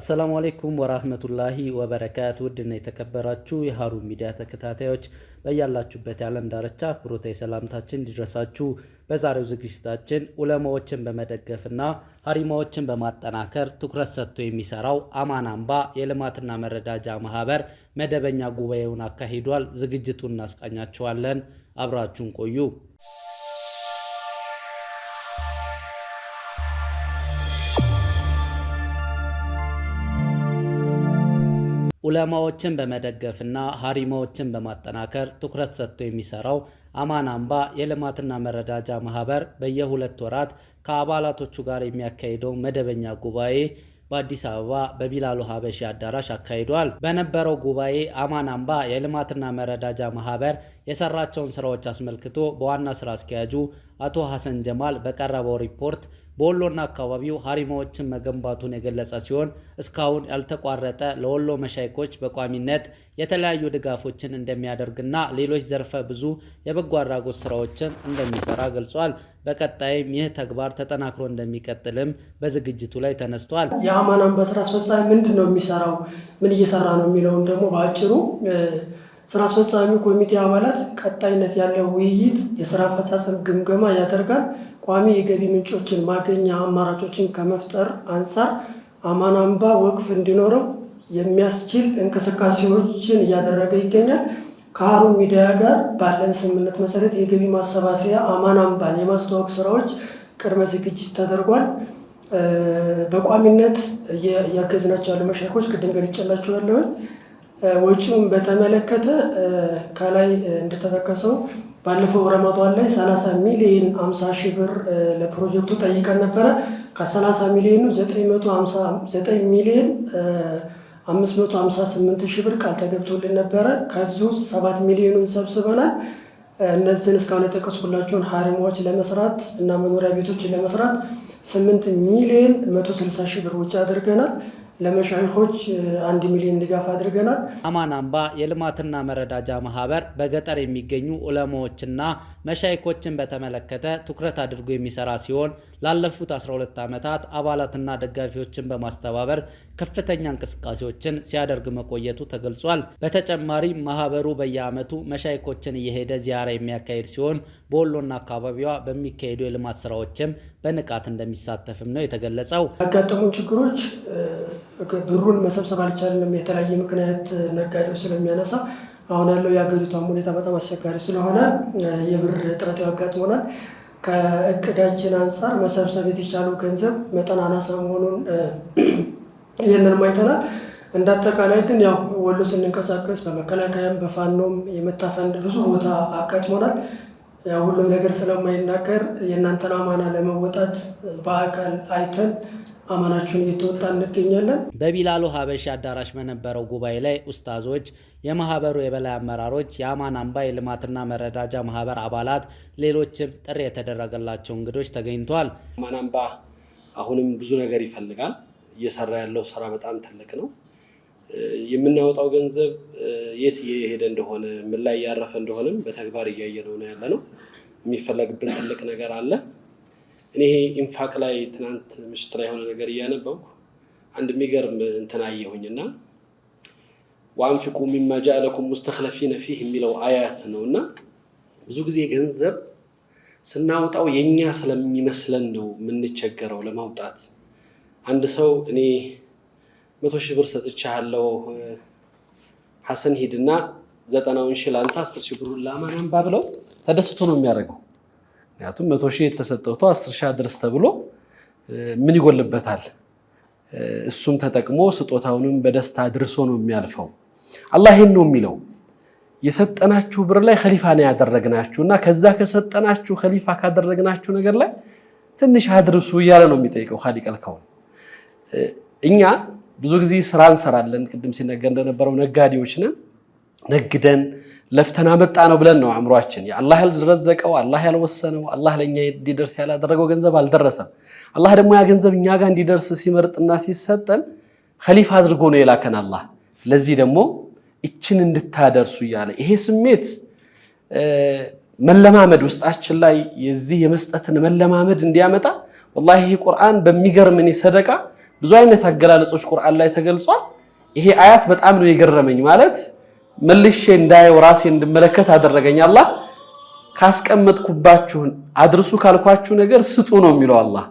السلام عليكم ورحمة الله وبركاته። ውድና የተከበራችሁ የሀሩን ሚዲያ ተከታታዮች በያላችሁበት የዓለም ዳርቻ አክብሮታዊ ሰላምታችን እንዲደርሳችሁ፣ በዛሬው ዝግጅታችን ዑለማዎችን በመደገፍና ሀሪማዎችን በማጠናከር ትኩረት ሰጥቶ የሚሰራው አማን አምባ የልማትና መረዳጃ ማህበር መደበኛ ጉባኤውን አካሂዷል። ዝግጅቱን እናስቃኛችኋለን። አብራችሁን ቆዩ። ዑለማዎችን በመደገፍና ሀሪማዎችን በማጠናከር ትኩረት ሰጥቶ የሚሰራው አማን አምባ የልማትና መረዳጃ ማህበር በየ2 ወራት ከአባላቶቹ ጋር የሚያካሂደው መደበኛ ጉባኤ በአዲስ አበባ በቢላሉ ሀበሺ አዳራሽ አካሂዷል። በነበረው ጉባኤ አማን አምባ የልማትና መረዳጃ ማህበር የሰራቸውን ስራዎች አስመልክቶ በዋና ስራ አስኪያጁ አቶ ሀሰን ጀማል በቀረበው ሪፖርት በወሎና አካባቢው ሀሪማዎችን መገንባቱን የገለጸ ሲሆን፣ እስካሁን ያልተቋረጠ ለወሎ መሻይኮች በቋሚነት የተለያዩ ድጋፎችን እንደሚያደርግና ሌሎች ዘርፈ ብዙ የበጎ አድራጎት ስራዎችን እንደሚሰራ ገልጿል። በቀጣይም ይህ ተግባር ተጠናክሮ እንደሚቀጥልም በዝግጅቱ ላይ ተነስቷል። የአማን አምባ ስራ አስፈጻሚ ምንድን ነው የሚሰራው፣ ምን እየሰራ ነው የሚለውን ደግሞ በአጭሩ፣ ስራ አስፈጻሚ ኮሚቴ አባላት ቀጣይነት ያለው ውይይት፣ የስራ አፈጻጸም ግምገማ ያደርጋል። ቋሚ የገቢ ምንጮችን ማገኛ አማራጮችን ከመፍጠር አንጻር አማን አምባ ወቅፍ እንዲኖረው የሚያስችል እንቅስቃሴዎችን እያደረገ ይገኛል። ከሀሩን ሚዲያ ጋር ባለን ስምምነት መሰረት የገቢ ማሰባሰቢያ አማን አምባን የማስተዋወቅ ስራዎች ቅድመ ዝግጅት ተደርጓል። በቋሚነት እያገዝናቸው ያሉ መሻይኮች ቅድም ገልጬላችኋለሁኝ። ወጪውን በተመለከተ ከላይ እንደተጠቀሰው ባለፈው ረመዷን ላይ 30 ሚሊዮን 50 ሺህ ብር ለፕሮጀክቱ ጠይቀን ነበረ። ከ30 ሚሊዮኑ 959 ሚሊዮን 558 ሺህ ብር ቃል ተገብቶልን ነበረ። ከዚህ ውስጥ 7 ሚሊዮኑን ሰብስበናል። እነዚህን እስካሁን የጠቀስኩላቸውን ሀሪማዎች ለመስራት እና መኖሪያ ቤቶችን ለመስራት 8 ሚሊዮን 160 ሺህ ብር ወጪ አድርገናል። ለመሻይኾች 1 ሚሊዮን ድጋፍ አድርገናል። አማን አምባ የልማትና መረዳጃ ማህበር በገጠር የሚገኙ ዑለማዎችና መሻይኮችን በተመለከተ ትኩረት አድርጎ የሚሰራ ሲሆን፣ ላለፉት 12 ዓመታት አባላትና ደጋፊዎችን በማስተባበር ከፍተኛ እንቅስቃሴዎችን ሲያደርግ መቆየቱ ተገልጿል። በተጨማሪም ማህበሩ በየዓመቱ መሻይኮችን እየሄደ ዚያራ የሚያካሂድ ሲሆን፣ በወሎና አካባቢዋ በሚካሄዱ የልማት ስራዎችም በንቃት እንደሚሳተፍም ነው የተገለጸው። ያጋጠሙን ችግሮች ብሩን መሰብሰብ አልቻልንም። የተለያየ ምክንያት ነጋዴው ስለሚያነሳ፣ አሁን ያለው የሀገሪቷም ሁኔታ በጣም አስቸጋሪ ስለሆነ የብር እጥረት ያጋጥሞናል። ከእቅዳችን አንጻር መሰብሰብ የተቻለው ገንዘብ መጠን አናሳ መሆኑን ይህንን አይተናል። እንደ አጠቃላይ ግን ያው ወሎ ስንንቀሳቀስ በመከላከያም በፋኖም የመታፈን ብዙ ቦታ አጋጥሞናል። ያው ሁሉም ነገር ስለማይናገር የእናንተን አማና ለመወጣት በአካል አይተን አማናችሁን እየተወጣ እንገኛለን። በቢላሉ ሀበሺ አዳራሽ በነበረው ጉባኤ ላይ ኡስታዞች፣ የማህበሩ የበላይ አመራሮች፣ የአማን አምባ የልማትና መረዳጃ ማህበር አባላት፣ ሌሎችም ጥሪ የተደረገላቸው እንግዶች ተገኝተዋል። አማን አምባ አሁንም ብዙ ነገር ይፈልጋል። እየሰራ ያለው ስራ በጣም ትልቅ ነው። የምናወጣው ገንዘብ የት እየሄደ እንደሆነ፣ ምን ላይ እያረፈ እንደሆነም በተግባር እያየነው ነው ያለ ነው። የሚፈለግብን ትልቅ ነገር አለ። እኔ ይሄ ኢንፋቅ ላይ ትናንት ምሽት ላይ የሆነ ነገር እያነበብኩ አንድ የሚገርም እንትን አየሁኝ እና وأنفقوا مما جعلكم مستخلفين فيه የሚለው አያት ነው። እና ብዙ ጊዜ ገንዘብ ስናወጣው የኛ ስለሚመስለን ነው የምንቸገረው ለማውጣት። አንድ ሰው እኔ 100,000 ብር ሰጥቼሃለሁ ሐሰን፣ ሂድና 90,000 ለአንተ፣ 10,000 ብሩን ለአማን አምባ ብለው ተደስቶ ነው የሚያደርገው። ምክንያቱም 100,000 የተሰጠው 10,000 አድርስ ተብሎ ምን ይጎልበታል? እሱም ተጠቅሞ ስጦታውንም በደስታ አድርሶ ነው የሚያልፈው። አላህ ይሄን ነው የሚለው፣ የሰጠናችሁ ብር ላይ ከሊፋ ነው ያደረግናችሁ እና ከዛ ከሰጠናችሁ፣ ከሊፋ ካደረግናችሁ ነገር ላይ ትንሽ አድርሱ እያለ ነው የሚጠይቀው خالق الكون። እኛ ብዙ ጊዜ ስራ እንሰራለን። ቅድም ሲነገር እንደነበረው ነጋዴዎች ነን። ነግደን ለፍተን አመጣ ነው ብለን ነው አእምሯችን። አላህ ያልረዘቀው፣ አላህ ያልወሰነው፣ አላህ ለእኛ እንዲደርስ ያላደረገው ገንዘብ አልደረሰም። አላህ ደግሞ ያ ገንዘብ እኛ ጋር እንዲደርስ ሲመርጥና ሲሰጠን ከሊፋ አድርጎ ነው የላከን አላህ። ለዚህ ደግሞ እችን እንድታደርሱ እያለ ይሄ ስሜት መለማመድ ውስጣችን ላይ የዚህ የመስጠትን መለማመድ እንዲያመጣ፣ ወላሂ ይህ ቁርአን በሚገርም እኔ ሰደቃ ብዙ አይነት አገላለጾች ቁርአን ላይ ተገልጿል። ይሄ አያት በጣም ነው የገረመኝ። ማለት መልሼ እንዳየው ራሴ እንድመለከት አደረገኝ። አላህ ካስቀመጥኩባችሁ አድርሱ ካልኳችሁ ነገር ስጡ ነው የሚለው። አላህ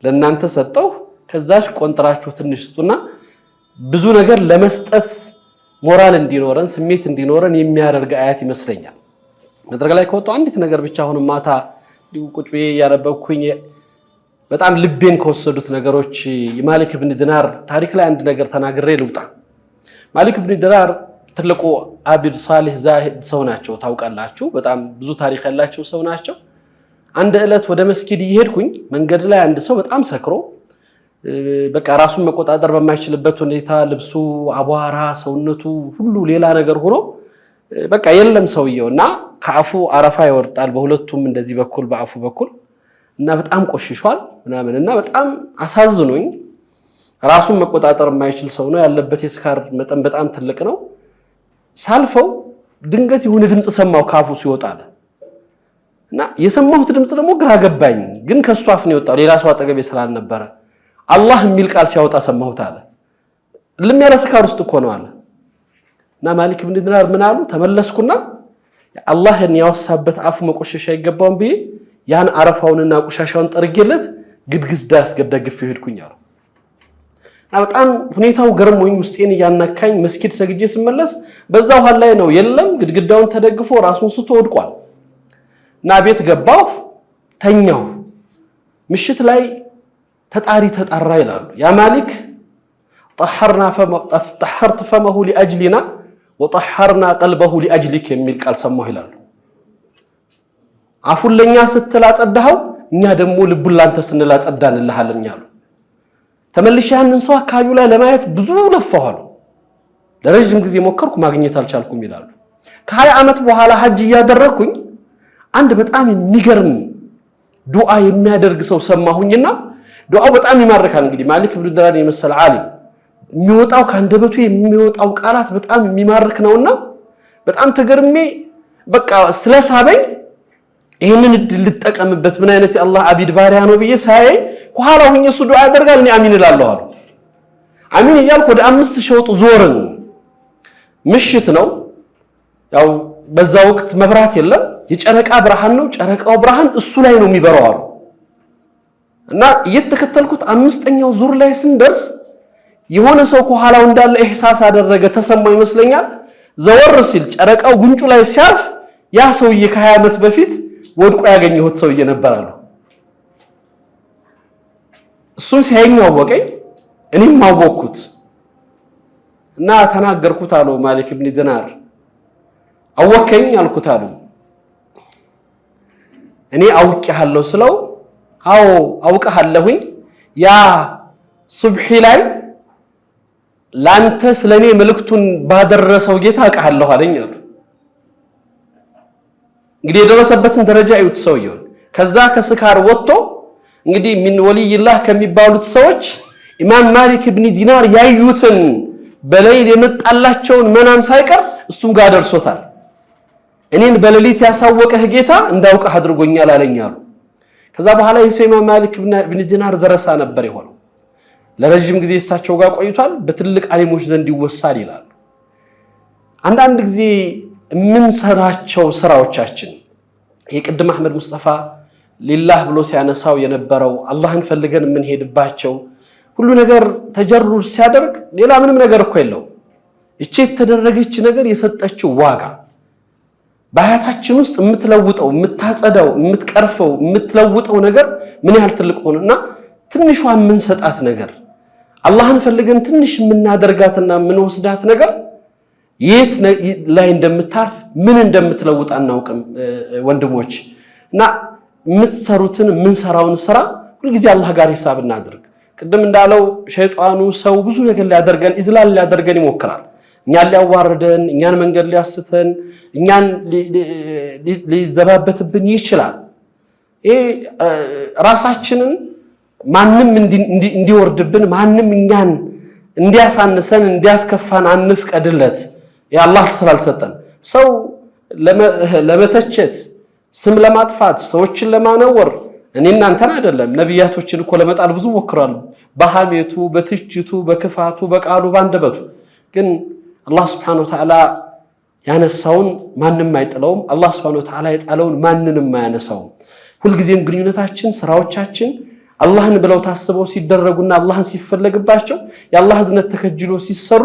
ለእናንተ ሰጠው፣ ከዛች ቆንጥራችሁ ትንሽ ስጡና ብዙ ነገር ለመስጠት ሞራል እንዲኖረን ስሜት እንዲኖረን የሚያደርግ አያት ይመስለኛል። መድረክ ላይ ከወጣሁ አንዲት ነገር ብቻ አሁንም ማታ ቁጭ ብዬ እያነበብኩኝ በጣም ልቤን ከወሰዱት ነገሮች የማሊክ ብን ዲናር ታሪክ ላይ አንድ ነገር ተናግሬ ልውጣ። ማሊክ ብን ዲናር ትልቁ አቢድ ሳሊህ ዛሂድ ሰው ናቸው፣ ታውቃላችሁ። በጣም ብዙ ታሪክ ያላቸው ሰው ናቸው። አንድ ዕለት ወደ መስጊድ እየሄድኩኝ መንገድ ላይ አንድ ሰው በጣም ሰክሮ በቃ ራሱን መቆጣጠር በማይችልበት ሁኔታ ልብሱ አቧራ፣ ሰውነቱ ሁሉ ሌላ ነገር ሆኖ በቃ የለም ሰውየው እና ከአፉ አረፋ ይወርጣል በሁለቱም እንደዚህ በኩል በአፉ በኩል እና በጣም ቆሽሿል ምናምን እና በጣም አሳዝኖኝ ራሱን መቆጣጠር የማይችል ሰው ነው። ያለበት የስካር መጠን በጣም ትልቅ ነው። ሳልፈው ድንገት የሆነ ድምፅ ሰማሁ ከአፉ ሲወጣ አለ እና የሰማሁት ድምፅ ደግሞ ግራ ገባኝ። ግን ከእሱ አፍ ነው የወጣው፣ ሌላ ሰው አጠገቤ ስላልነበረ አላህ የሚል ቃል ሲያወጣ ሰማሁት አለ። እልም ያለ ስካር ውስጥ እኮ ነው አለ እና ማሊክ ብን ዲናር ምን አሉ? ተመለስኩና አላህን ያወሳበት አፉ መቆሸሽ አይገባውም ብዬ ያን አረፋውንና ቆሻሻውን ጠርጌለት ግድግዳ አስገደግፌ ሄድኩኝ አሉ። እና በጣም ሁኔታው ገርሞኝ ውስጤን እያናካኝ መስጊድ ሰግጄ ስመለስ በዛው ኋላ ላይ ነው የለም፣ ግድግዳውን ተደግፎ ራሱን ስቶ ወድቋል። እና ቤት ገባሁ፣ ተኛሁ። ምሽት ላይ ተጣሪ ተጣራ ይላሉ። ያ ማሊክ طهرت فمه لأجلنا وطهرنا قلبه لأجلك የሚል ቃል ሰማሁ ይላሉ። አፉን ለኛ ስትል አጸዳኸው፣ እኛ ደግሞ ልቡን ላንተ ስንል አጸዳንልሃለን አሉ። ተመልሼ ያንን ሰው አካባቢው ላይ ለማየት ብዙ ለፋሁ አሉ። ለረጅም ጊዜ ሞከርኩ፣ ማግኘት አልቻልኩም ይላሉ። ከ20 ዓመት በኋላ ሐጅ እያደረግኩኝ አንድ በጣም የሚገርም ዱዓ የሚያደርግ ሰው ሰማሁኝና ዱዓው በጣም ይማርካል። እንግዲህ ማሊክ ብን ዲናር የመሰለ ዓሊም የሚወጣው ከአንደበቱ የሚወጣው ቃላት በጣም የሚማርክ ነውና በጣም ተገርሜ በቃ ስለሳበኝ ይህንን እድል ልጠቀምበት፣ ምን አይነት የአላህ አቢድ ባሪያ ነው ብዬ ሳያይ ከኋላ ሁኜ እሱ ዱዓ ያደርጋል፣ እኔ አሚን እላለሁ አሉ። አሚን እያልኩ ወደ 5 ሸውጥ ዞርን። ምሽት ነው ያው በዛ ወቅት መብራት የለም፣ የጨረቃ ብርሃን ነው። ጨረቃው ብርሃን እሱ ላይ ነው የሚበራው አሉ። እና እየተከተልኩት 5ኛው ዙር ላይ ስንደርስ የሆነ ሰው ከኋላው እንዳለ إحساس አደረገ፣ ተሰማው ይመስለኛል። ዘወር ሲል ጨረቃው ጉንጩ ላይ ሲያርፍ ያ ሰውዬ ከ20 ዓመት በፊት ወድቆ ያገኘሁት ሰውዬ ነበር አሉ። እሱም ሲያየኝ አወቀኝ፣ እኔም አወቅኩት እና ተናገርኩት አሉ ማሊክ ብን ዲናር። አወከኝ አልኩት አሉ። እኔ አውቄሃለሁ ስለው አዎ አውቄሃለሁኝ፣ ያ ሱብሒ ላይ ላንተ ስለኔ መልእክቱን ባደረሰው ጌታ አውቄሃለሁ አለኝ አሉ። እንግዲህ የደረሰበትን ደረጃ እዩት ሰውየውን። ከዛ ከስካር ወጥቶ እንግዲህ من ولي الله ከሚባሉት ሰዎች ኢማም ማሊክ ብን ዲናር ያዩትን በሌሊት የመጣላቸውን መናም ሳይቀር እሱም ጋር ደርሶታል። እኔን በሌሊት ያሳወቀህ ጌታ እንዳውቅህ አድርጎኛል አለኝ አሉ። ከዛ በኋላ ይህ ሰው ኢማም ማሊክ ብን ዲናር ደረሳ ነበር የሆነው። ለረጅም ጊዜ እሳቸው ጋር ቆይቷል። በትልቅ አሊሞች ዘንድ ይወሳል ይላሉ። አንዳንድ ጊዜ የምንሰራቸው ስራዎቻችን የቅድም አህመድ ሙስጠፋ ሊላህ ብሎ ሲያነሳው የነበረው አላህን ፈልገን የምንሄድባቸው ሁሉ ነገር ተጀሩር ሲያደርግ ሌላ ምንም ነገር እኮ የለውም። እቺ የተደረገች ነገር የሰጠችው ዋጋ በሀያታችን ውስጥ የምትለውጠው፣ የምታጸዳው፣ የምትቀርፈው፣ የምትለውጠው ነገር ምን ያህል ትልቅ ሆነና ትንሿ የምንሰጣት ነገር አላህን ፈልገን ትንሽ የምናደርጋትና የምንወስዳት ነገር የት ላይ እንደምታርፍ ምን እንደምትለውጥ አናውቅም ወንድሞች። እና የምትሰሩትን የምንሰራውን ስራ ሁልጊዜ አላህ ጋር ሂሳብ እናድርግ። ቅድም እንዳለው ሸይጣኑ ሰው ብዙ ነገር ሊያደርገን ኢዝላል ሊያደርገን ይሞክራል። እኛን ሊያዋርደን፣ እኛን መንገድ ሊያስተን፣ እኛን ሊዘባበትብን ይችላል። ይሄ ራሳችንን ማንም እንዲወርድብን ማንም እኛን እንዲያሳንሰን እንዲያስከፋን አንፍቀድለት። የአላህ ስላልሰጠን ሰው ለመተቸት ስም ለማጥፋት ሰዎችን ለማነወር እኔ እናንተን አይደለም ነቢያቶችን እኮ ለመጣል ብዙ ሞክራሉ። በሐሜቱ፣ በትችቱ፣ በክፋቱ፣ በቃሉ፣ ባንደበቱ። ግን አላህ ሱብሓነሁ ወተዓላ ያነሳውን ማንም አይጥለውም። አላህ ሱብሓነሁ ወተዓላ የጣለውን ማንንም አያነሳውም። ሁልጊዜም ግንኙነታችን፣ ስራዎቻችን አላህን ብለው ታስበው ሲደረጉና አላህን ሲፈለግባቸው የአላህ እዝነት ተከጅሎ ሲሰሩ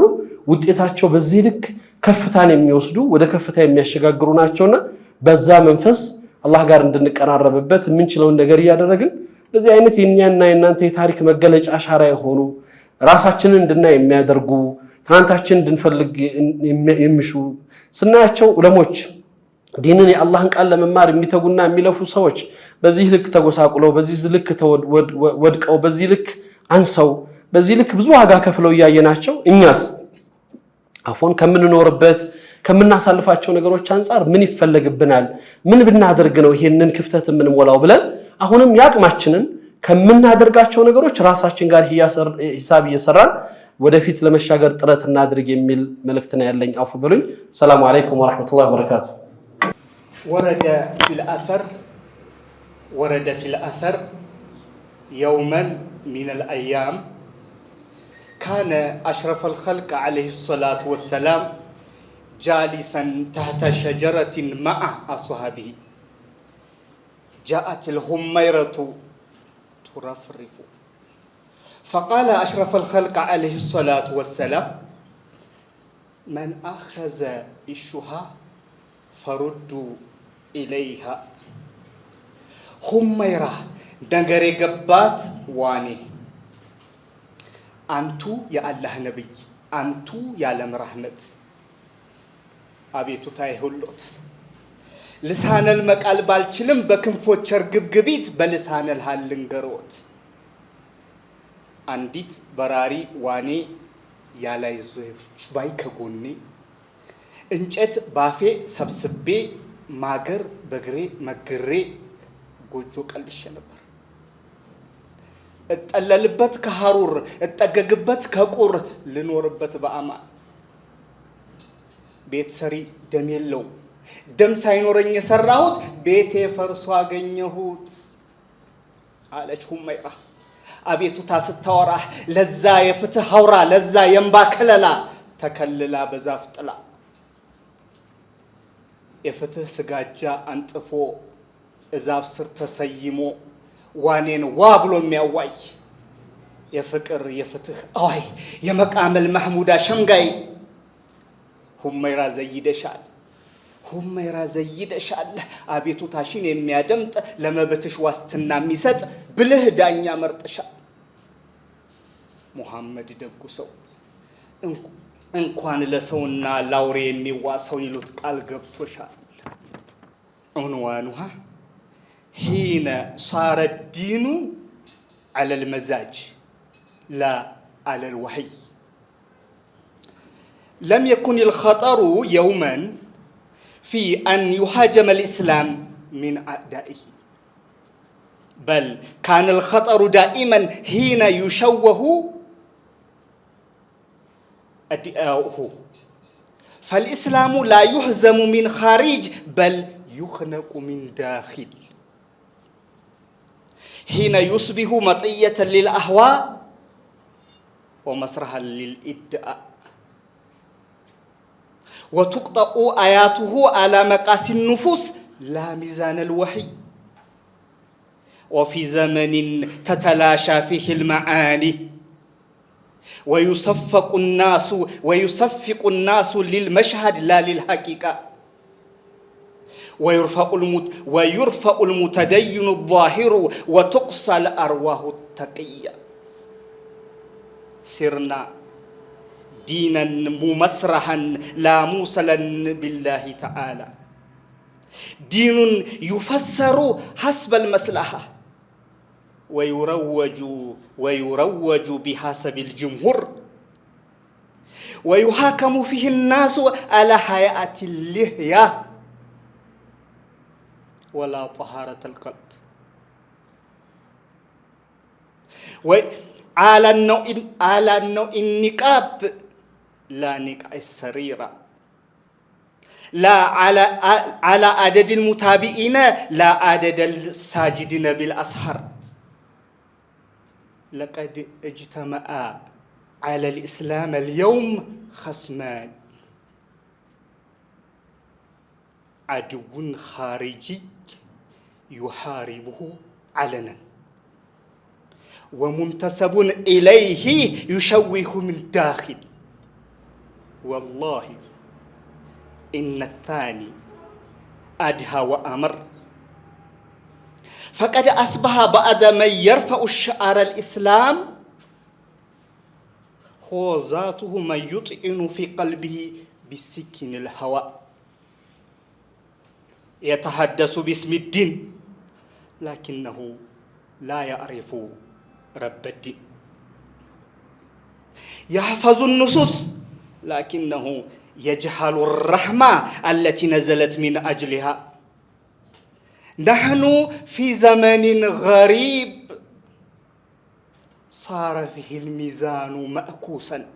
ውጤታቸው በዚህ ልክ ከፍታን የሚወስዱ ወደ ከፍታ የሚያሸጋግሩ ናቸውና በዛ መንፈስ አላህ ጋር እንድንቀራረብበት የምንችለውን ነገር እያደረግን ለዚህ አይነት የኛና የእናንተ የታሪክ መገለጫ አሻራ የሆኑ ራሳችንን እንድናይ የሚያደርጉ ትናንታችን እንድንፈልግ የሚሹ ስናያቸው ዑለሞች ዲንን የአላህን ቃል ለመማር የሚተጉና የሚለፉ ሰዎች በዚህ ልክ ተጎሳቁለው፣ በዚህ ልክ ወድቀው፣ በዚህ ልክ አንሰው፣ በዚህ ልክ ብዙ ዋጋ ከፍለው እያየናቸው እኛስ አፎን ከምንኖርበት ከምናሳልፋቸው ነገሮች አንጻር ምን ይፈለግብናል? ምን ብናደርግ ነው ይሄንን ክፍተት የምንሞላው ብለን አሁንም የአቅማችንን ከምናደርጋቸው ነገሮች ራሳችን ጋር ሂሳብ እየሰራን ወደፊት ለመሻገር ጥረት እናድርግ የሚል መልእክት ነው ያለኝ። አፉ በሉኝ። ሰላሙ አለይኩም ወራህመቱላሂ ወበረካቱ። ورد في الأثر ورد في الأثر يوما من الأيام كان أشرف الخلق عليه الصلاة والسلام جالسا تحت شجرة مع أصحابه. جاءت الهميرة ترفرف، فقال أشرف الخلق عليه الصلاة والسلام: من أخذ إشها فردوا إليها. ሁመይራ ነገር የገባት ዋኔ፣ አንቱ የአላህ ነቢይ፣ አንቱ የዓለም ረህመት፣ አቤቱታ ይሁሎት ልሳነል መቃል ባልችልም በክንፎች እርግብግቢት በልሳነል ሀል ልንገሮት። አንዲት በራሪ ዋኔ ያላይዞች ባይ ከጎኔ እንጨት ባፌ ሰብስቤ ማገር በግሬ መግሬ ጎጆ ቀልሼ ነበር። እጠለልበት ከሐሩር፣ እጠገግበት ከቁር፣ ልኖርበት በአማን። ቤት ሰሪ ደም የለው፣ ደም ሳይኖረኝ የሰራሁት ቤቴ ፈርሶ አገኘሁት አለች ሁመይራ። አቤቱታ ስታወራ ለዛ የፍትህ አውራ፣ ለዛ የእምባ ከለላ ተከልላ በዛፍ ጥላ የፍትህ ስጋጃ አንጥፎ እዛፍ ስር ተሰይሞ ዋኔን ዋ ብሎ የሚያዋይ የፍቅር የፍትህ አዋይ የመቃመል ማህሙዳ ሸምጋይ ሁመይራ ዘይደሻል፣ ሁመይራ ዘይደሻል። አቤቱታሽን የሚያደምጥ፣ ለመብትሽ ዋስትና የሚሰጥ ብልህ ዳኛ መርጠሻል። ሙሐመድ ደጉ ሰው እንኳን ለሰውና ላውሬ የሚዋሰው ይሉት ቃል ገብቶሻል። عنوانها حين صار الدين على المزاج لا على الوحي. لم يكن الخطر يوما في أن يهاجم الإسلام من أعدائه، بل كان الخطر دائما حين يشوه أداؤه. فالإسلام لا يهزم من خارج بل يخنق من داخل. حين يصبح مطية للأهواء ومسرحا للإدعاء، وتقطع آياته على مقاس النفوس لا ميزان الوحي. وفي زمن تتلاشى فيه المعاني ويصفق الناس للمشهد لا للحقيقة، ويرفع المتدين الظاهر وتقصى الأرواح التقية. صرنا دينا ممسرحا لا موصلا بالله تعالى، دين يفسر حسب المصلحة ويروج بحسب الجمهور، ويحاكم فيه الناس على هيئة اللحية ولا طهارة القلب وعلى النوع النقاب لا نقاع السريرة. لا على عدد المتابعين لا عدد الساجدين بالأسحار. لقد اجتمع على الإسلام اليوم خصمان: عدو خارجي يحاربه علنا، ومنتسب إليه يشوه من داخل. والله إن الثاني أدهى وأمر. فقد أصبح بعد من يرفع الشعار الإسلام هو ذاته من يطعن في قلبه بسكين الهوى، يتحدث باسم الدين لكنه لا يعرف رب الدين، يحفظ النصوص لكنه يجهل الرحمة التي نزلت من أجلها. نحن في زمن غريب صار فيه الميزان مأكوسا،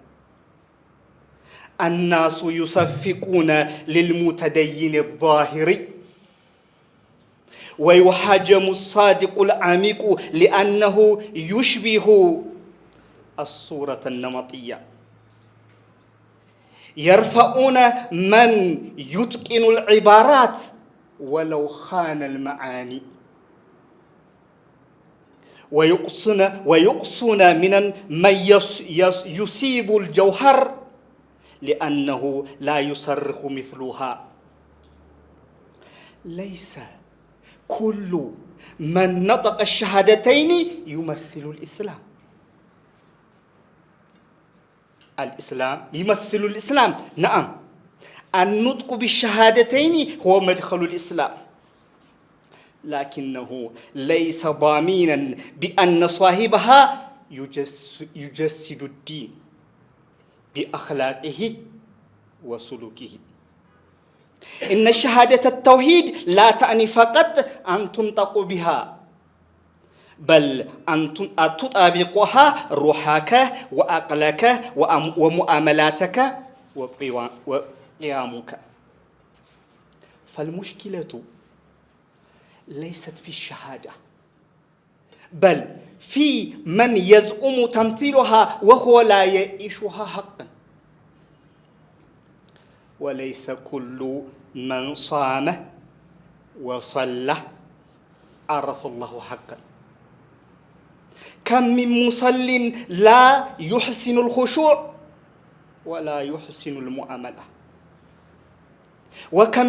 الناس يصفقون للمتدين الظاهري ويحاجم الصادق العميق لأنه يشبه الصورة النمطية. يرفعون من يتقن العبارات ولو خان المعاني، ويقصون من من يصيب الجوهر لأنه لا يصرخ مثلها. ليس كل من نطق الشهادتين يمثل الإسلام. الإسلام يمثل الإسلام، نعم، النطق بالشهادتين هو مدخل الإسلام، لكنه ليس ضامنا بأن صاحبها يجسد الدين بأخلاقه وسلوكه. إن شهادة التوحيد لا تعني فقط أن تنطق بها، بل أن تطابقها روحك وعقلك ومؤاملاتك وقيامك. فالمشكلة ليست في الشهادة، بل في من يزعم تمثيلها وهو لا يعيشها حقا. وليس كل من صام وصلى عرف الله حقا. كم من مصل لا يحسن الخشوع ولا يحسن المعاملة، وكم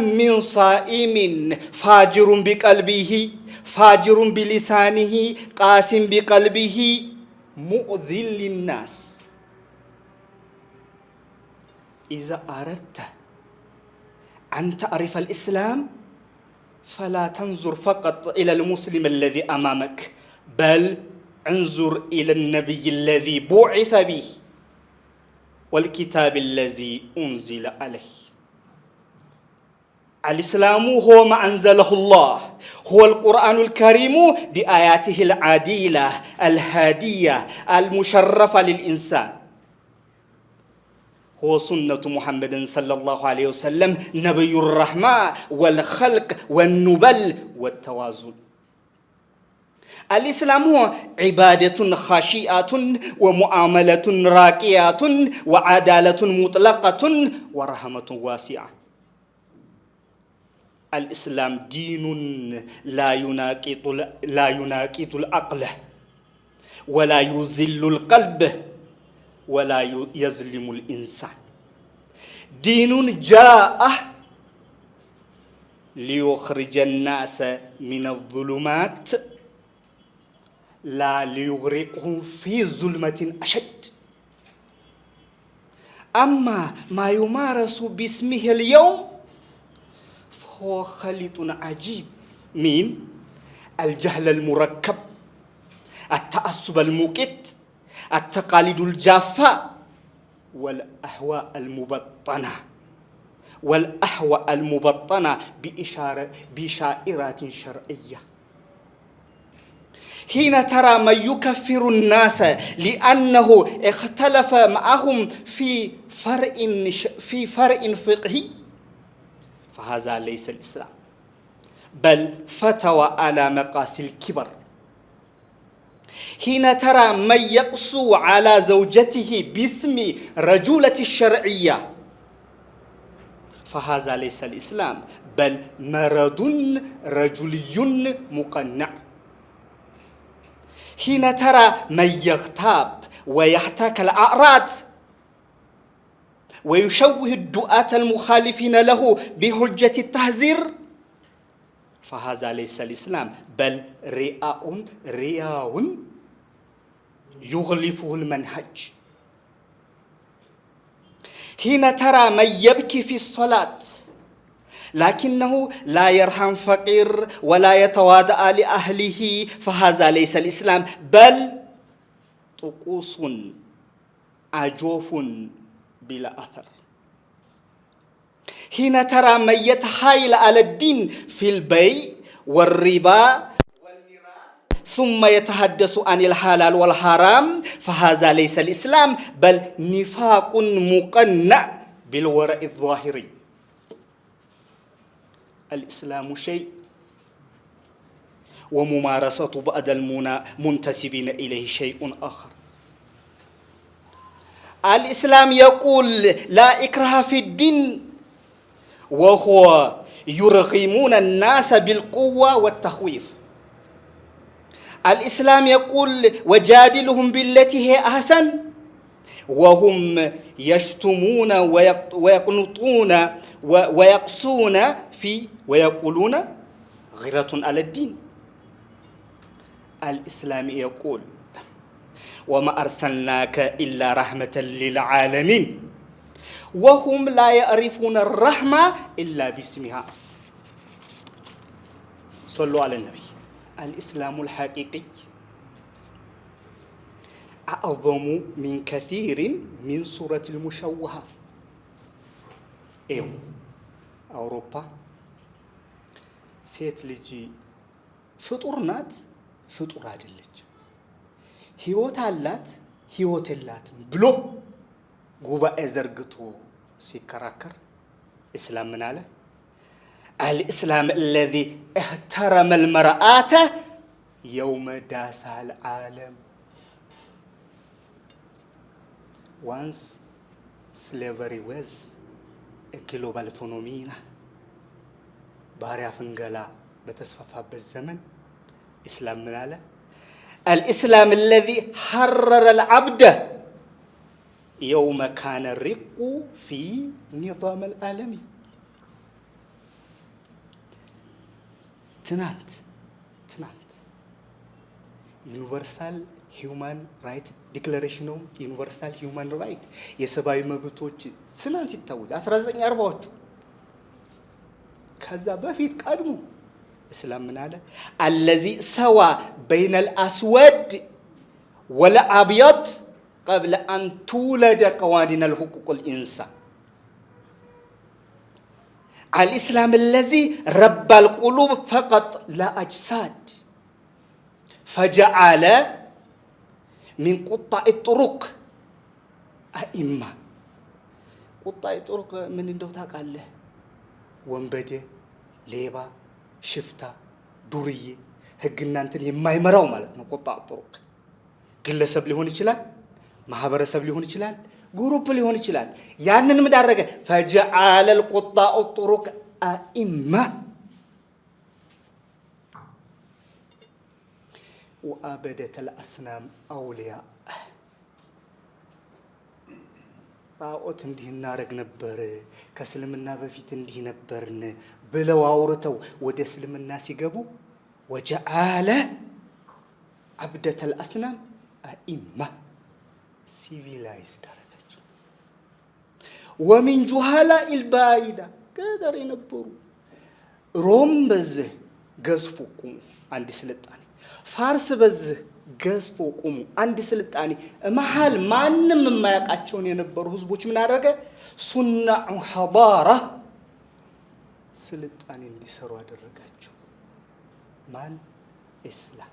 من صائم فاجر بقلبه، فاجر بلسانه، قاس بقلبه، مؤذ للناس. إذا أردت أن تعرف الإسلام فلا تنظر فقط إلى المسلم الذي أمامك، بل انظر إلى النبي الذي بعث به والكتاب الذي أنزل عليه. الإسلام هو ما أنزله الله، هو القرآن الكريم بآياته العادلة الهادية المشرفة للإنسان، هو سنة محمد صلى الله عليه وسلم نبي الرحمة والخلق والنبل والتوازن. الإسلام هو عبادة خاشئة ومعاملة راقية وعدالة مطلقة ورحمة واسعة. الإسلام دين لا يناقض العقل ولا يذل القلب ولا يظلم الإنسان. دين جاء ليخرج الناس من الظلمات لا ليغرقهم في ظلمة أشد. أما ما يمارس باسمه اليوم فهو خليط عجيب من الجهل المركب، التعصب المقت، التقاليد الجافة، والأهواء المبطنة، والأهواء المبطنة بشائرات شرعية. حين ترى من يكفر الناس لأنه اختلف معهم في في فرع فقهي فهذا ليس الإسلام، بل فتوى على مقاس الكبر. حين ترى من يقسو على زوجته باسم رجولة الشرعية فهذا ليس الإسلام، بل مرض رجلي مقنع. حين ترى من يغتاب ويحتك الأعراض ويشوه الدعاة المخالفين له بحجة التحذير فهذا ليس الإسلام، بل رياء يغلفه المنهج. حين ترى من يبكي في الصلاة لكنه لا يرحم فقير ولا يتواضع لأهله فهذا ليس الإسلام، بل طقوس عجوف بلا أثر. حين ترى من يتحايل على الدين في البيع والربا والميراث ثم يتحدث عن الحلال والحرام فهذا ليس الإسلام، بل نفاق مقنع بالورع الظاهري. الإسلام شيء وممارسة بعض المنتسبين إليه شيء آخر. الإسلام يقول لا إكراه في الدين، وهو يرغمون الناس بالقوة والتخويف. الإسلام يقول وجادلهم بالتي هي أحسن، وهم يشتمون ويقنطون ويقسون في ويقولون غيرة على الدين. الإسلام يقول وما أرسلناك إلا رحمة للعالمين، وهم لا يعرفون الرحمة إلا باسمها. صلوا على النبي. الإسلام الحقيقي أعظم من كثير من صورة المشوهة. إيو አውሮፓ ሴት ልጅ ፍጡር ናት፣ ፍጡር አይደለችም፣ ህይወት አላት፣ ህይወት የላትም ብሎ ጉባኤ ዘርግቶ ሲከራከር እስላም ምን አለ? አልእስላም الذي احترم المرأة يوم داس العالم. Once slavery was a global phenomena, ባሪያ ፍንገላ በተስፋፋበት ዘመን እስላም ምን አለ? الإسلام الذي حرر العبد يوم كان الرق في نظام العالم. ትናንት Universal Human Right Declaration ነው። Universal Human Right የሰብአዊ መብቶች ትናንት ይታወጅ 1940ዎቹ። ከዛ በፊት ቀድሞ እስላም ምን አለ? الذي سوى بين الأسود والأبيض قبل أن تولد قوانين الحقوق الإنسان. الإسلام الذي ربى القلوب فقط لا أجساد فجعل من قطاع الطرق أئمة። قطاع الطرق ምን እንደው ታውቃለህ? ወንበዴ፣ ሌባ፣ ሽፍታ፣ ዱርዬ፣ ህግና እንትን የማይመራው ማለት ነው። قطاع الطرق ግለሰብ ሊሆን ይችላል፣ ማህበረሰብ ሊሆን ይችላል፣ group ሊሆን ይችላል። ያንንም ዳረገ فجعل القطاع الطرق أئمة وعبدة الأصنام أولياء። ጣዖት እንዲህ እናረግ ነበር፣ ከእስልምና በፊት እንዲህ ነበርን ብለው አውርተው ወደ እስልምና ሲገቡ وجعل عبدة الأصنام أئمة civilized አረጋቸው። ومن جهلاء البادية ገጠር የነበሩ ሮም በዚህ ገዝፎ ቁሙ አንድ ስልጣኔ፣ ፋርስ በዚህ ገዝፎ ቁሙ አንድ ስልጣኔ፣ መሀል ማንም የማያውቃቸውን የነበሩ ህዝቦች ምን አደረገ? ሱናዑ ሐዳራ ስልጣኔ እንዲሰሩ አደረጋቸው። ማን? ኢስላም።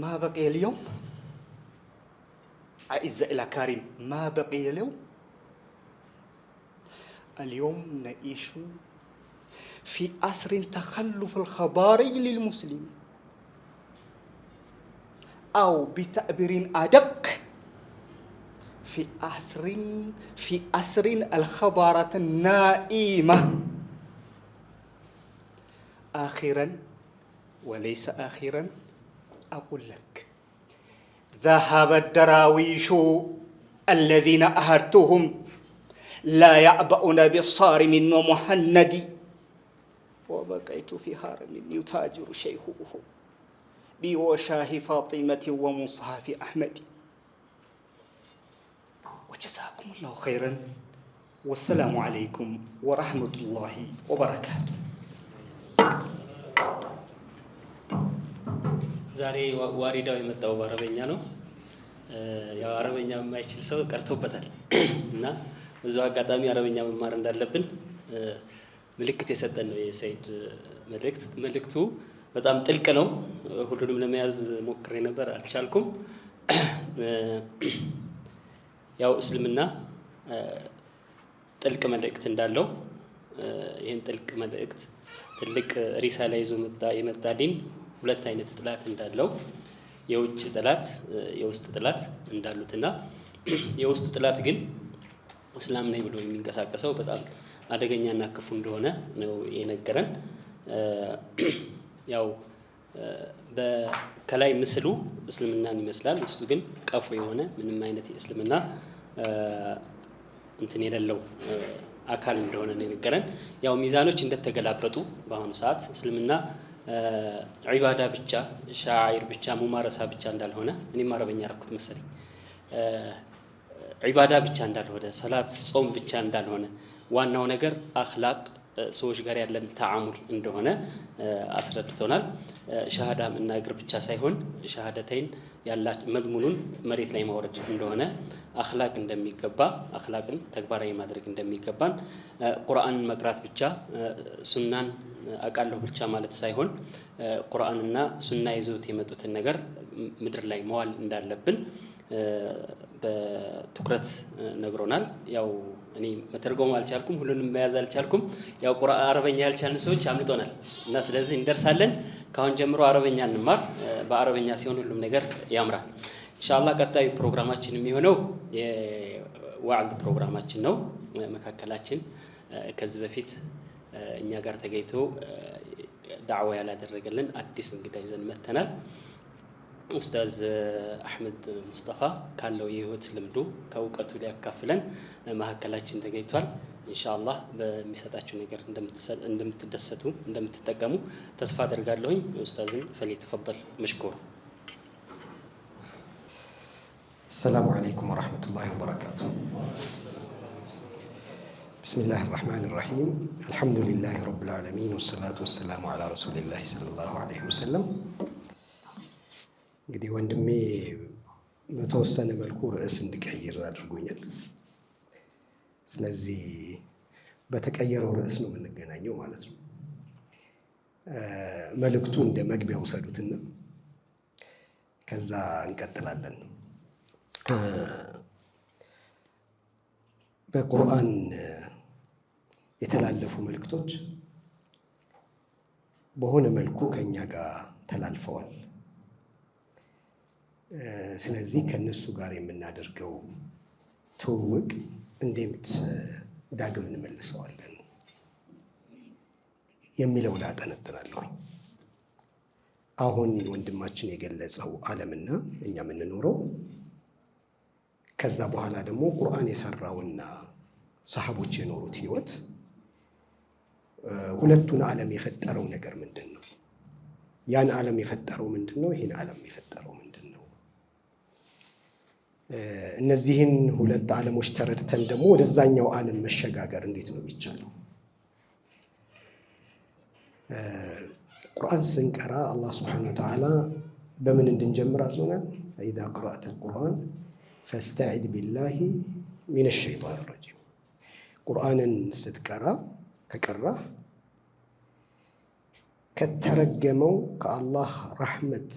ማ በቂየ ልየውም أعزائي الأكارم، ما بقي اليوم؟ اليوم نعيش في عصر تخلف الخضاري للمسلمين، أو بتعبير أدق في عصر الخضارة النائمة. آخرا وليس آخرا أقول لك، ذهب الدراويش الذين أهرتهم لا يعبؤون بالصارم ومهند، وبقيت في هرم يتاجر شيخه بوشاه فاطمة ومصحف أحمد. وجزاكم الله خيرا، والسلام عليكم ورحمة الله وبركاته. ዛሬ ዋሪዳው የመጣው በአረበኛ ነው። ያው አረበኛ የማይችል ሰው ቀርቶበታል እና በዛው አጋጣሚ አረበኛ መማር እንዳለብን ምልክት የሰጠን ነው የሰይድ መልእክት። መልእክቱ በጣም ጥልቅ ነው። ሁሉንም ለመያዝ ሞክሬ ነበር፣ አልቻልኩም። ያው እስልምና ጥልቅ መልእክት እንዳለው፣ ይህን ጥልቅ መልእክት ትልቅ ሪሳላ ይዞ የመጣ ዲን ሁለት አይነት ጥላት እንዳለው፣ የውጭ ጥላት፣ የውስጥ ጥላት እንዳሉትና የውስጥ ጥላት ግን እስላም ነኝ ብሎ የሚንቀሳቀሰው በጣም አደገኛና ክፉ እንደሆነ ነው የነገረን። ያው ከላይ ምስሉ እስልምናን ይመስላል፣ ውስጡ ግን ቀፎ የሆነ ምንም አይነት የእስልምና እንትን የሌለው አካል እንደሆነ ነው የነገረን። ያው ሚዛኖች እንደተገላበጡ፣ በአሁኑ ሰዓት እስልምና ዒባዳ ብቻ፣ ሻዒር ብቻ፣ ሙማረሳ ብቻ እንዳልሆነ፣ እኔም አረበኛ ረኩት መሰለኝ፣ ዒባዳ ብቻ እንዳልሆነ፣ ሰላት፣ ጾም ብቻ እንዳልሆነ፣ ዋናው ነገር አኽላቅ፣ ሰዎች ጋር ያለን ተዓሙል እንደሆነ አስረድቶናል። ሻሃዳ መናገር ብቻ ሳይሆን ሻሃደተይን ያላ መድሙኑን መሬት ላይ ማውረድ እንደሆነ፣ አኽላቅ እንደሚገባ፣ አኽላቅን ተግባራዊ ማድረግ እንደሚገባን፣ ቁርአንን መቅራት ብቻ፣ ሱናን አውቃለሁ ብቻ ማለት ሳይሆን ቁርአንና ሱና ይዘውት የመጡትን ነገር ምድር ላይ መዋል እንዳለብን በትኩረት ነግሮናል። ያው እኔ መተርጎም አልቻልኩም፣ ሁሉንም መያዝ አልቻልኩም። ያው አረበኛ ያልቻልን ሰዎች አምልጦናል እና ስለዚህ እንደርሳለን። ከአሁን ጀምሮ አረበኛ እንማር። በአረበኛ ሲሆን ሁሉም ነገር ያምራል። ኢንሻአላህ ቀጣዩ ፕሮግራማችን የሚሆነው የዋዕዝ ፕሮግራማችን ነው። መካከላችን ከዚህ በፊት እኛ ጋር ተገኝቶ ዳዕዋ ያላደረገልን አዲስ እንግዳ ይዘን መጥተናል። ኡስታዝ አሕመድ ሙስጠፋ ካለው የህይወት ልምዱ ከእውቀቱ ሊያካፍለን መካከላችን ተገኝቷል። ኢንሻአላህ በሚሰጣችሁ ነገር እንደምትደሰቱ፣ እንደምትጠቀሙ ተስፋ አደርጋለሁኝ። ኡስታዝን فليتفضل مشكور። السلام عليكم ورحمة الله وبركاته. بسم الله الرحمن الرحيم. الحمد لله رب العالمين والصلاة والسلام على رسول الله صلى الله عليه وسلم። እንግዲህ ወንድሜ በተወሰነ መልኩ ርዕስ እንድቀይር አድርጎኛል። ስለዚህ በተቀየረው ርዕስ ነው የምንገናኘው ማለት ነው። መልእክቱ እንደ መግቢያ ውሰዱትና ከዛ እንቀጥላለን። በቁርአን የተላለፉ መልእክቶች በሆነ መልኩ ከኛ ጋር ተላልፈዋል። ስለዚህ ከነሱ ጋር የምናደርገው ትውውቅ እንዴት ዳግም እንመልሰዋለን የሚለው ላይ አጠነጥናለሁ። አሁን ወንድማችን የገለጸው ዓለምና እኛ የምንኖረው፣ ከዛ በኋላ ደግሞ ቁርአን የሰራውና ሰሃቦች የኖሩት ህይወት፣ ሁለቱን ዓለም የፈጠረው ነገር ምንድን ነው? ያን ዓለም የፈጠረው ምንድን ነው? ይህን ዓለም የፈጠረው ምንድን ነው? እነዚህን ሁለት ዓለሞች ተረድተን ደግሞ ወደዛኛው ዓለም መሸጋገር እንዴት ነው የሚቻለው? ቁርአን ስንቀራ አላህ سبحانه وتعالى በምን እንድንጀምር አዞናል? فإذا قرأت القرآن فاستعذ بالله من الشيطان الرجيم። ቁርአንን ስትቀራ፣ ከቀራህ ከተረገመው፣ ከአላህ ረሕመት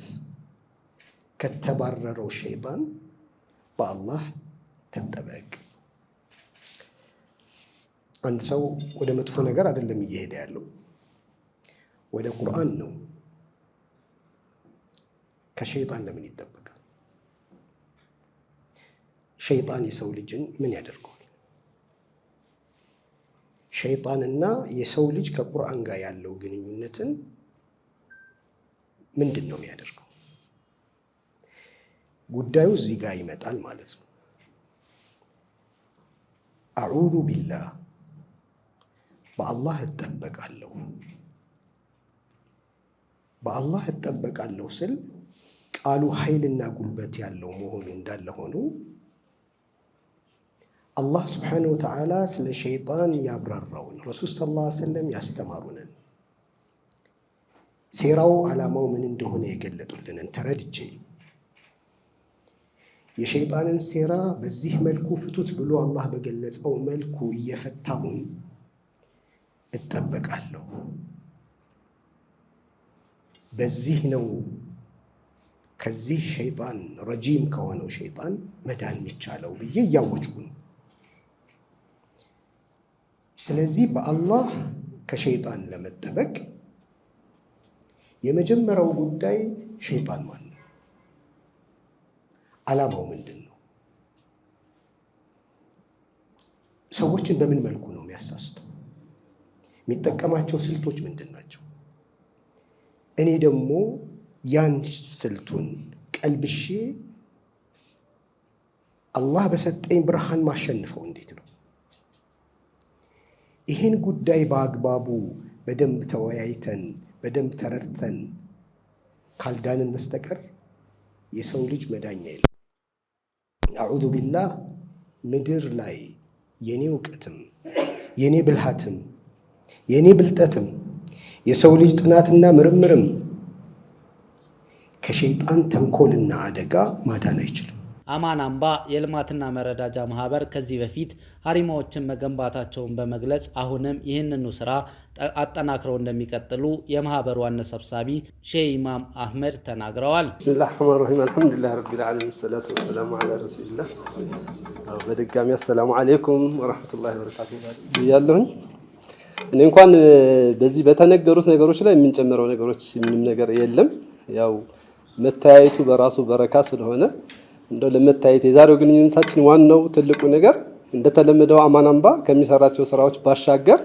ከተባረረው ሸይጣን በአላህ ተጠበቅ። አንድ ሰው ወደ መጥፎ ነገር አይደለም እየሄደ ያለው፣ ወደ ቁርአን ነው። ከሸይጣን ለምን ይጠበቃል? ሸይጣን የሰው ልጅን ምን ያደርገዋል? ሸይጣንና የሰው ልጅ ከቁርአን ጋር ያለው ግንኙነትን ምንድን ነው የሚያደርገው? ጉዳዩ እዚህ ጋር ይመጣል ማለት ነው። أعوذ بالله በአላህ እጠበቃለሁ። በአላህ እጠበቃለሁ ስል ቃሉ ኃይልና ጉልበት ያለው መሆኑ እንዳለ ሆኖ አላህ سبحانه وتعالى ስለ ሸይጣን ያብራራውን፣ ረሱል صلى الله عليه وسلم ያስተማሩንን፣ ሴራው ዓላማው ምን እንደሆነ የገለጡልንን ተረድቼ የሸይጣንን ሴራ በዚህ መልኩ ፍቱት ብሎ አላህ በገለጸው መልኩ እየፈታሁን እጠበቃለሁ። በዚህ ነው ከዚህ ሸይጣን رجيم ከሆነው ሸይጣን መዳን የሚቻለው ብዬ እያወጅኩ ነው። ስለዚህ በአላህ ከሸይጣን ለመጠበቅ የመጀመሪያው ጉዳይ ሸይጣን ማን ነው? ዓላማው ምንድን ነው? ሰዎችን በምን መልኩ ነው የሚያሳስተው? የሚጠቀማቸው ስልቶች ምንድን ናቸው? እኔ ደግሞ ያን ስልቱን ቀልብሼ አላህ በሰጠኝ ብርሃን ማሸንፈው እንዴት ነው? ይህን ጉዳይ በአግባቡ በደንብ ተወያይተን በደንብ ተረድተን ካልዳንን በስተቀር የሰው ልጅ መዳኛ የለም። أعوذ بالله ምድር ላይ የኔ እውቀትም የኔ ብልሃትም የኔ ብልጠትም የሰው ልጅ ጥናትና ምርምርም ከሸይጣን ተንኮልና አደጋ ማዳን አይችልም። አማን አምባ የልማትና መረዳጃ ማህበር ከዚህ በፊት ሀሪማዎችን መገንባታቸውን በመግለጽ አሁንም ይህንኑ ስራ አጠናክረው እንደሚቀጥሉ የማህበሩ ዋና ሰብሳቢ ሼህ ኢማም አህመድ ተናግረዋል። بسم الله الرحمن الرحيم الحمد لله رب العالمين الصلاة والسلام على رسول الله። በድጋሚ السلام عليكم ورحمة الله وبركاته ብያለሁኝ። እኔ እንኳን በዚህ በተነገሩት ነገሮች ላይ የምንጨምረው ነገሮች ምንም ነገር የለም። ያው መተያየቱ በራሱ በረካ ስለሆነ እንደው ለመታየት የዛሬው ግንኙነታችን ዋናው ትልቁ ነገር እንደተለመደው አማን አምባ ከሚሰራቸው ስራዎች ባሻገር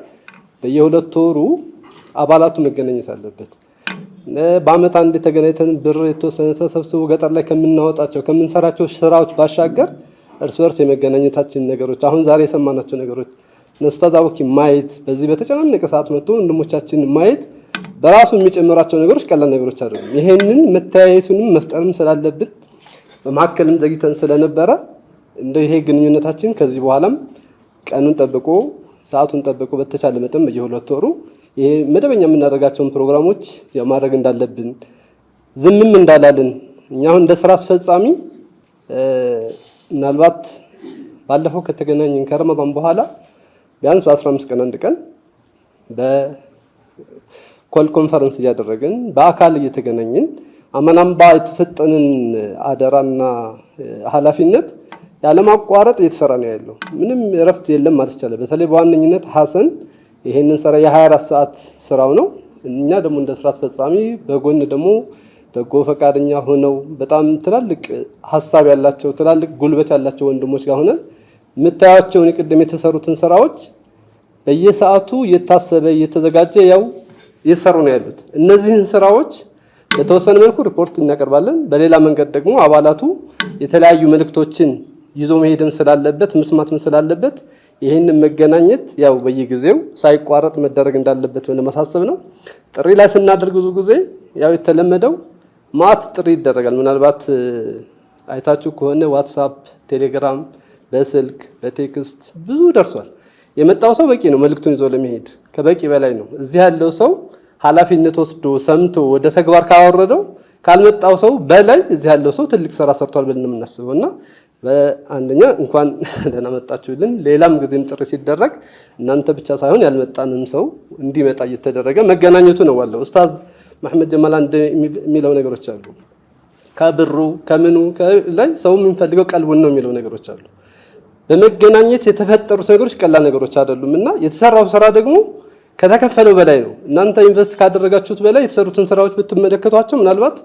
በየሁለት ወሩ አባላቱ መገናኘት አለበት። በአመት አንድ ተገናኝተን ብር የተወሰነ ተሰብስቦ ገጠር ላይ ከምናወጣቸው ከምንሰራቸው ስራዎች ባሻገር እርስ በርስ የመገናኘታችን ነገሮች፣ አሁን ዛሬ የሰማናቸው ነገሮች፣ ኡስታዝ አቡኪ ማየት፣ በዚህ በተጨናነቀ ሰዓት መጥቶ ወንድሞቻችን ማየት በራሱ የሚጨምራቸው ነገሮች ቀላል ነገሮች አይደሉም። ይሄንን መተያየቱንም መፍጠርም ስላለብን በመካከልም ዘግይተን ስለነበረ እንደ ይሄ ግንኙነታችን ከዚህ በኋላም ቀኑን ጠብቆ ሰዓቱን ጠብቆ በተቻለ መጠን በየሁለት ወሩ ይሄ መደበኛ የምናደርጋቸውን ፕሮግራሞች ያው ማድረግ እንዳለብን፣ ዝምም እንዳላልን፣ እኛ አሁን እንደ ስራ አስፈጻሚ ምናልባት ባለፈው ከተገናኘን ከረመዳን በኋላ ቢያንስ በ15 ቀን አንድ ቀን በ call conference እያደረግን በአካል እየተገናኘን አማን አምባ የተሰጠንን አደራና ኃላፊነት ያለማቋረጥ እየተሰራ ነው ያለው። ምንም እረፍት የለም ማለት ይቻላል። በተለይ በዋነኝነት ሐሰን ይሄንን ስራ የ24 ሰዓት ስራው ነው። እኛ ደግሞ እንደ ስራ አስፈጻሚ በጎን ደግሞ በጎ ፈቃደኛ ሆነው በጣም ትላልቅ ሀሳብ ያላቸው፣ ትላልቅ ጉልበት ያላቸው ወንድሞች ጋር ሆነን የምታያቸውን ቅድም የተሰሩትን ስራዎች በየሰዓቱ እየታሰበ እየተዘጋጀ ያው እየተሰሩ ነው ያሉት። እነዚህን ስራዎች በተወሰነ መልኩ ሪፖርት እናቀርባለን። በሌላ መንገድ ደግሞ አባላቱ የተለያዩ መልእክቶችን ይዞ መሄድም ስላለበት መስማትም ስላለበት ይህንን መገናኘት ያው በየጊዜው ሳይቋረጥ መደረግ እንዳለበት ለማሳሰብ ነው። ጥሪ ላይ ስናደርግ ብዙ ጊዜ ያው የተለመደው ማት ጥሪ ይደረጋል። ምናልባት አይታችሁ ከሆነ ዋትሳፕ፣ ቴሌግራም፣ በስልክ በ text ብዙ ደርሷል። የመጣው ሰው በቂ ነው መልእክቱን ይዞ ለመሄድ፣ ከበቂ በላይ ነው። እዚህ ያለው ሰው ኃላፊነት ወስዶ ሰምቶ ወደ ተግባር ካወረደው ካልመጣው ሰው በላይ እዚህ ያለው ሰው ትልቅ ስራ ሰርቷል ብለን የምናስበው። እና በአንደኛ እንኳን ደህና መጣችሁልን። ሌላም ጊዜም ጥሪ ሲደረግ እናንተ ብቻ ሳይሆን ያልመጣንም ሰው እንዲመጣ እየተደረገ መገናኘቱ ነው ዋለው። ኡስታዝ መሐመድ ጀማል አንድ የሚለው ነገሮች አሉ። ከብሩ ከምኑ ላይ ሰው የሚፈልገው ቀልቡን ነው የሚለው ነገሮች አሉ። በመገናኘት የተፈጠሩት ነገሮች ቀላል ነገሮች አይደሉም እና የተሰራው ስራ ደግሞ ከተከፈለው በላይ ነው። እናንተ invest ካደረጋችሁት በላይ የተሰሩትን ስራዎች ብትመለከቷቸው ምናልባት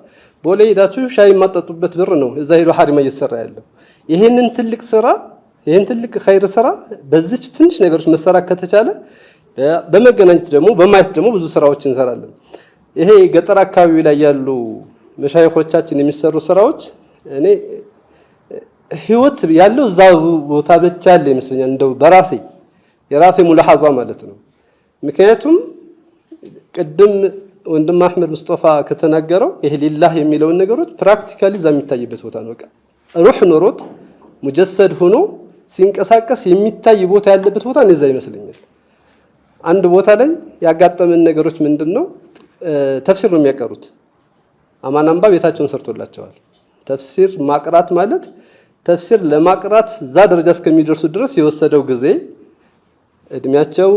ቦሌ ሄዳችሁ ሻይ የማጠጡበት ብር ነው እዛ ሄዶ ሀሪማ እየተሰራ ያለው። ይሄንን ትልቅ ስራ፣ ይሄን ትልቅ ኸይር ስራ በዚች ትንሽ ነገሮች መሰራት ከተቻለ፣ በመገናኘት ደግሞ በማየት ደግሞ ብዙ ስራዎች እንሰራለን። ይሄ ገጠር አካባቢ ላይ ያሉ መሻይኾቻችን የሚሰሩ ስራዎች እኔ ህይወት ያለው እዛ ቦታ ብቻ ያለ ይመስለኛል። እንደው በራሴ የራሴ ሙላሐዛ ማለት ነው። ምክንያቱም ቅድም ወንድም አህመድ ሙስጠፋ ከተናገረው ይሄ ሊላህ የሚለውን ነገሮች practically እዛ የሚታይበት ቦታ ነው። በቃ ሩህ ኖሮት ሙጀሰድ ሆኖ ሲንቀሳቀስ የሚታይ ቦታ ያለበት ቦታ እዛ ይመስለኛል። አንድ ቦታ ላይ ያጋጠመን ነገሮች ምንድን ነው? ተፍሲር ነው የሚያቀሩት። አማን አምባ ቤታቸውን ሰርቶላቸዋል። ተፍሲር ማቅራት ማለት ተፍሲር ለማቅራት እዛ ደረጃ እስከሚደርሱ ድረስ የወሰደው ጊዜ፣ እድሜያቸው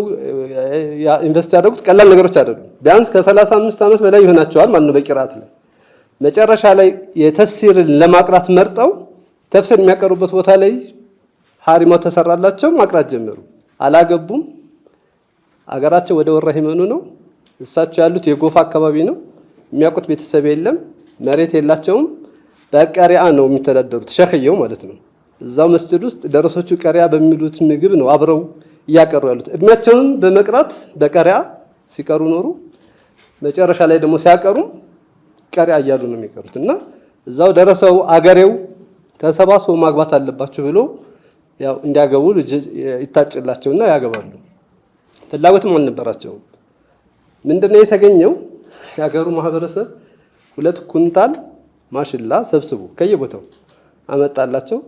invest ያደረጉት ቀላል ነገሮች አይደሉም። ቢያንስ ከ35 ዓመት በላይ ይሆናቸዋል ማለት ነው በቂራት ላይ። መጨረሻ ላይ የተፍሲርን ለማቅራት መርጠው ተፍሲር የሚያቀሩበት ቦታ ላይ ሀሪማው ተሰራላቸው፣ ማቅራት ጀመሩ። አላገቡም። አገራቸው ወደ ወረ ሂመኑ ነው። እሳቸው ያሉት የጎፋ አካባቢ ነው። የሚያውቁት ቤተሰብ የለም፣ መሬት የላቸውም። በቀሪያ ነው የሚተዳደሩት፣ ሸክየው ማለት ነው። እዛው መስጂድ ውስጥ ደረሶቹ ቀሪያ በሚሉት ምግብ ነው አብረው እያቀሩ ያሉት። እድሜያቸውን በመቅራት በቀሪያ ሲቀሩ ኖሩ። መጨረሻ ላይ ደግሞ ሲያቀሩ ቀሪያ እያሉ ነው የሚቀሩት እና እዛው ደረሰው አገሬው ተሰባስቦ ማግባት አለባችሁ ብሎ ያው እንዲያገቡ ልጅ ይታጭላቸውና ያገባሉ። ፍላጎትም አልነበራቸውም። ምንድነው የተገኘው? የሀገሩ ማህበረሰብ 2 ኩንታል ማሽላ ሰብስቦ ከየቦታው አመጣላቸው።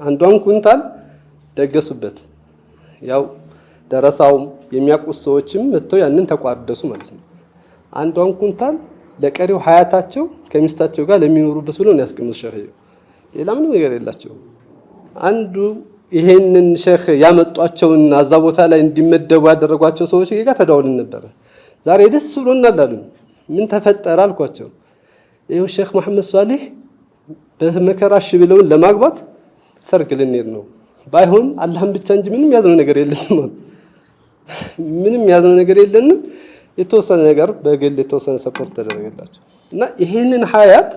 አንዷን ኩንታል ደገሱበት። ያው ደረሳውም የሚያውቁት ሰዎችም መጥተው ያንን ተቋደሱ ማለት ነው። አንዷን ኩንታል ለቀሪው ሀያታቸው ከሚስታቸው ጋር ለሚኖሩበት ብሎ ነው ያስቀምጡት ሸህየው። ሌላ ምንም ነገር የላቸውም። አንዱ ይሄንን ሸህ ያመጧቸውና እዛ ቦታ ላይ እንዲመደቡ ያደረጓቸው ሰዎች ጋር ተደዋውለን ነበረ። ዛሬ ደስ ብሎናል አሉኝ። ምን ተፈጠረ አልኳቸው። ይኸው ሼክ መሐመድ ሷሊህ በመከራ እሺ ብለውን ለማግባት ሰርግ ልንሄድ ነው። ባይሆን አላህን ብቻ እንጂ ምንም ያዝነው ነገር የለንም። ምንም ያዝነው ነገር የለንም። የተወሰነ ነገር በግል የተወሰነ support ተደረገላቸው እና ይሄንን ሀያት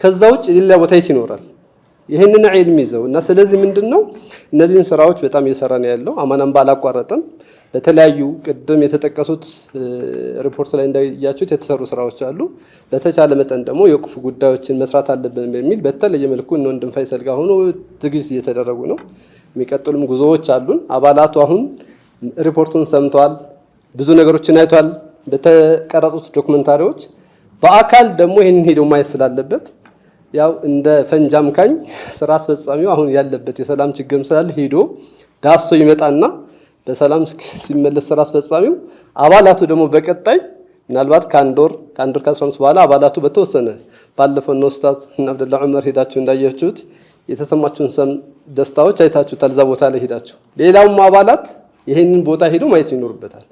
ከዛ ውጭ ሌላ ቦታ የት ይኖራል? ይሄንን ዒልም ይዘው እና ስለዚህ ምንድነው እነዚህን ስራዎች በጣም እየሰራ ነው ያለው። አማን አምባ አላቋረጠም። በተለያዩ ቅድም የተጠቀሱት ሪፖርት ላይ እንዳያችሁት የተሰሩ ስራዎች አሉ። በተቻለ መጠን ደግሞ የወቅፍ ጉዳዮችን መስራት አለብን በሚል በተለየ መልኩ እነ ወንድም ፈይሰል ጋር ሆኖ ዝግጅት እየተደረጉ ነው። የሚቀጥሉም ጉዞዎች አሉን። አባላቱ አሁን ሪፖርቱን ሰምተዋል፣ ብዙ ነገሮችን አይቷል። በተቀረጹት ዶክመንታሪዎች በአካል ደግሞ ይህንን ሄደው ማየት ስላለበት ያው እንደ ፈንጅ አምካኝ ስራ አስፈጻሚው አሁን ያለበት የሰላም ችግርም ስላለ ሄዶ ዳሶ ይመጣና በሰላም ሲመለስ ስራ አስፈጻሚው አባላቱ ደግሞ በቀጣይ ምናልባት ከአንድ ወር ከ15 በኋላ አባላቱ በተወሰነ ባለፈው እነ ኡስታዝ እና አብደላ ዑመር ሄዳችሁ እንዳያችሁት የተሰማችሁን ደስታዎች አይታችሁታል። እዛ ቦታ ላይ ሄዳችሁ ሌላውም አባላት ይሄንን ቦታ ሄዶ ማየት ይኖርበታል።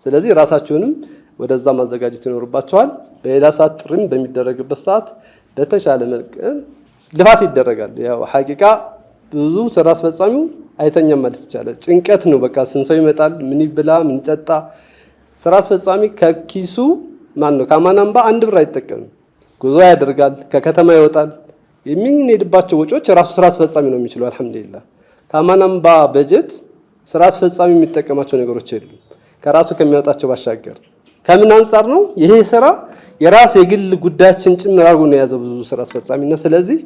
ስለዚህ ራሳችሁንም ወደዛ ማዘጋጀት ይኖርባችኋል። በሌላ ሰዓት ጥሪም በሚደረግበት ሰዓት በተሻለ መልክ ልፋት ይደረጋል። ያው ሐቂቃ ብዙ ስራ አስፈጻሚው አይተኛም ማለት ይቻላል። ጭንቀት ነው። በቃ ስንት ሰው ይመጣል፣ ምን ይብላ፣ ምን ይጠጣ። ስራ አስፈጻሚ ከኪሱ ማን ነው ከአማን አምባ አንድ ብር አይጠቀምም። ጉዞ ያደርጋል፣ ከከተማ ይወጣል። የሚንሄድባቸው ወጪዎች ራሱ ስራ አስፈጻሚ ነው የሚችለው። አልሐምዱሊላህ ከአማን አምባ በጀት ስራ አስፈጻሚ የሚጠቀማቸው ነገሮች የሉም ከራሱ ከሚያወጣቸው ባሻገር። ከምን አንጻር ነው ይሄ ስራ የራስ የግል ጉዳያችን ጭምር አድርጎ ነው የያዘው ብዙ ስራ አስፈጻሚና ስለዚህ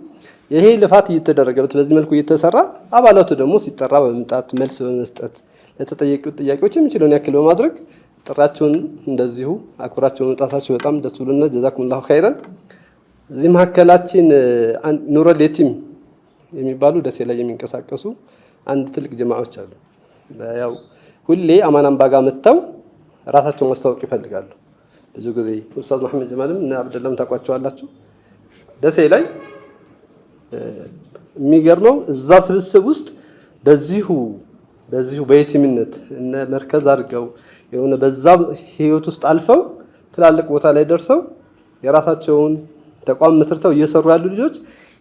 ይሄ ልፋት እየተደረገበት በዚህ መልኩ እየተሰራ አባላቱ ደግሞ ሲጠራ በመምጣት መልስ በመስጠት ለተጠየቁት ጥያቄዎች የሚችለውን ያክል በማድረግ ጥራቸውን እንደዚሁ አክብራቸው መምጣታቸው በጣም ደስ ብሎናል። ጀዛኩሙላሁ ኸይረን። እዚህ መካከላችን ኑረል የቲም የሚባሉ ደሴ ላይ የሚንቀሳቀሱ አንድ ትልቅ ጀማዓዎች አሉ። ያው ሁሌ አማን አምባ ጋር መጥተው ራሳቸውን ማስታወቅ ይፈልጋሉ። ብዙ ጊዜ ኡስታዝ መሐመድ ጀማልም እና አብደላም ታውቋቸዋላችሁ። ደሴ ላይ የሚገርመው እዛ ስብስብ ውስጥ በዚሁ በየቲምነት እነ መርከዝ አድርገው የሆነ በዛ ህይወት ውስጥ አልፈው ትላልቅ ቦታ ላይ ደርሰው የራሳቸውን ተቋም መስርተው እየሰሩ ያሉ ልጆች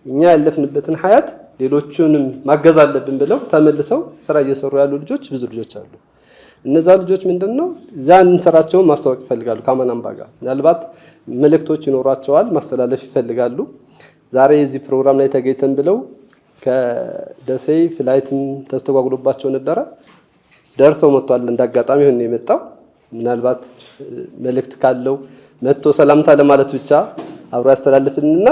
እኛ ያለፍንበትን ሀያት ሌሎቹንም ማገዝ አለብን ብለው ተመልሰው ስራ እየሰሩ ያሉ ልጆች ብዙ ልጆች አሉ። እነዛ ልጆች ምንድነው ዛን ስራቸውን ማስታወቅ ይፈልጋሉ። ከአማን አምባ ጋር ምናልባት መልእክቶች ይኖሯቸዋል፣ ማስተላለፍ ይፈልጋሉ። ዛሬ እዚህ ፕሮግራም ላይ ተገኝተን ብለው ከደሴ flight ም ተስተጓጉሎባቸው ነበረ። ደርሰው መጥቷል። እንዳጋጣሚ ሆኖ የመጣው ምናልባት መልእክት ካለው መጥቶ ሰላምታ ለማለት ብቻ አብሮ ያስተላልፍልንና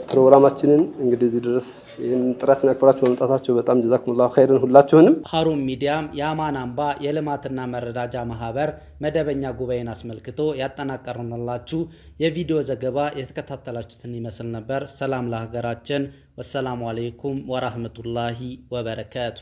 ፕሮግራማችንን እንግዲህ እዚህ ድረስ ይህን ጥረት አክብራችሁ በመምጣታችሁ በጣም ጀዛኩሙላሁ ኸይርን ሁላችሁንም። ሀሩን ሚዲያም የአማን አምባ የልማትና መረዳጃ ማህበር መደበኛ ጉባኤን አስመልክቶ ያጠናቀርንላችሁ የቪዲዮ ዘገባ የተከታተላችሁትን ይመስል ነበር። ሰላም ለሀገራችን። ወሰላሙ አለይኩም ወራህመቱላሂ ወበረካቱ።